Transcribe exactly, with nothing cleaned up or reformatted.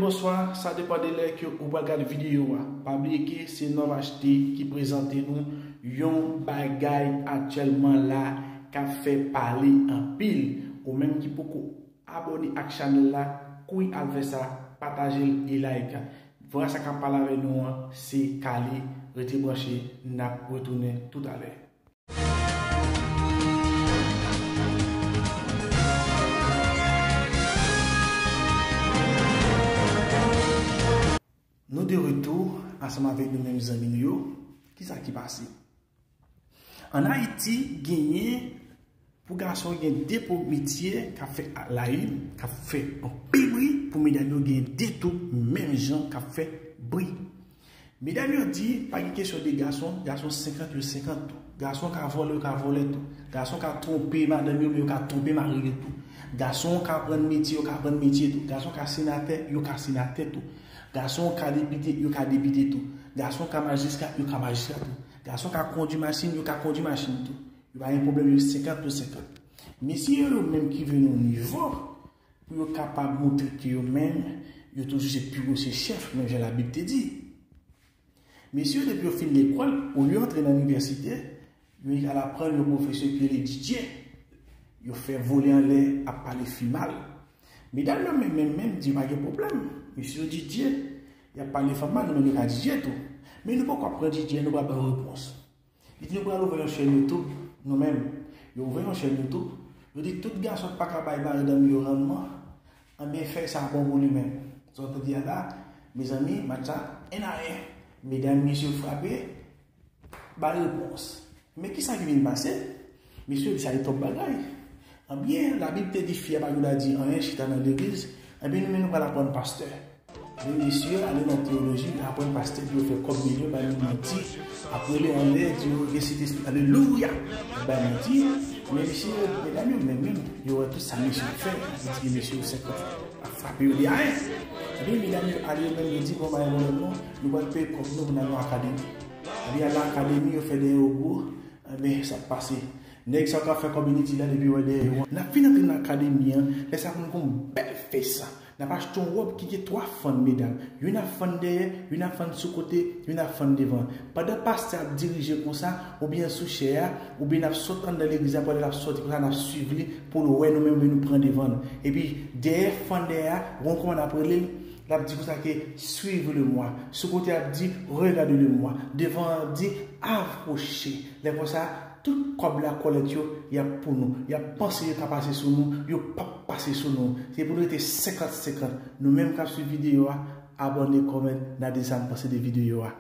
Bonswa, sa depann de lè ke ou pral gade videyo a. Pa bliye ke se Nov H D ki prezante nou yon bagay aktyèlman la k ap fè pale anpil. Ou menm ki poko abòne ak chanèl la, kouri al fè sa, pataje l e like. Vwa sa k ap pale avè nou an, se Kali. Rete branche, n ap retounen toutalè. Nou de retou ansanm avèk nou menm zanmi nou yo. Kisa ki pase? Ann Ayiti, genyen pou gason gen de po metye k ap fè la une, k ap fè anpil bri, pou medam yo gen de tou menm jan k ap fè bri. Medam yo di, pa gen kesyon de gason, gason senkant yo senkant tou. Gason ka vòlè, yo ka vòlè tou. Gason ka twonpe madanm yo, men yo ka twonpe mari yo tou. Gason ka aprann metye, yo ka aprann metye tou. Gason ka senatè, yo ka senatè tou. Gason ka depite, yo ka depite tou. Gason ka majistra, yo ka majistra tou. Gason ka kondwi machin, yo ka kondwi machin tou. Yo pa gen pwoblèm, yo senkant pou senkant. Mesye yo, yo menm ki vin yon nivo pou yo kapab montre ke yo menm, yo toujou se pi gwo, se chèf, menm jan Labib te di. Mesye yo, depi yo fin lekòl, olye yo antre nan inivèsite, yo al aprann yon pwofesè ki rele D J. Yo fè vole anlè, ap pale fi mal. Medam yo menm, menm, menm, di pa gen pwoblèm. Mesye yo D J, y ap pale fanm mal, nou menm nou ka D J tou. Men nou poko ap pran D J, nou pa ban repons. Li di nou pral ouvè yon chèn YouTube, nou menm. Yo ouvè yon chèn YouTube, yo di tout gason pa ka bay madanm yo rannman, anben fè sa bon pou li menm. Sa w tande a la, mezanmi, match la, en a en. Medam, mesye frape, bay repons. Men kisa ki vin pase? Mesye di sa se twòp bagay. Anbyen, Labib te di fi a pa gen dwa di anyen chita nan legliz, anbyen nou menm nou pral aprann pastè. Men mesye ale nan teyoloji, aprann pastè pou yo fè kòb milyon, bay moun manti, ap rele anlè, di yo resite alelouya, bay manti. Men mesye, medam yo menm menm, yo wè tout sa mesye ap fè, yo di mesye yo senkant ap frape yo de ayen. Epi medam yo ale yo menm yo di bon bagay pwoblèm non, nou pral peye kòb nou pou n al nan akademi. Epi al nan akademi yo fè dèyè yo gwo, enben sa ap pase. Nèg sa yo k ap fè kòb initi la depi yo wè dèyè yo. N ap fin antre nan akademi an, lè sa pou nou gon bèl fes. N ap achte yon wòb ki gen twa fann medam. Youn ap fann dèyè, youn ap fann sou kote, youn ap fann devan. Pandan pastè ap dirije konsa, oubyen sou chè a, oubyen n ap sot anndan legliz la, pandan l ap soti konsa, n ap swiv li pou l wè nou menm, men nou pran devan l. Epi dèyè fann dèyè a, ou konn kòman n ap rele l? L ap di konsa ke suivez-le-moi. Sou kote ap di regardez-le-moi. Devan an ap di approchez. Lè konsa, tout kòb la kòlèt yo, y ap pou nou. Y ap panse yo ka pase sou nou, yo p ap pase sou nou. Se pou nou rete senkant senkant. Nou menm k ap swiv videyo a, abòne, kòmante, n a di sa n panse de videyo a.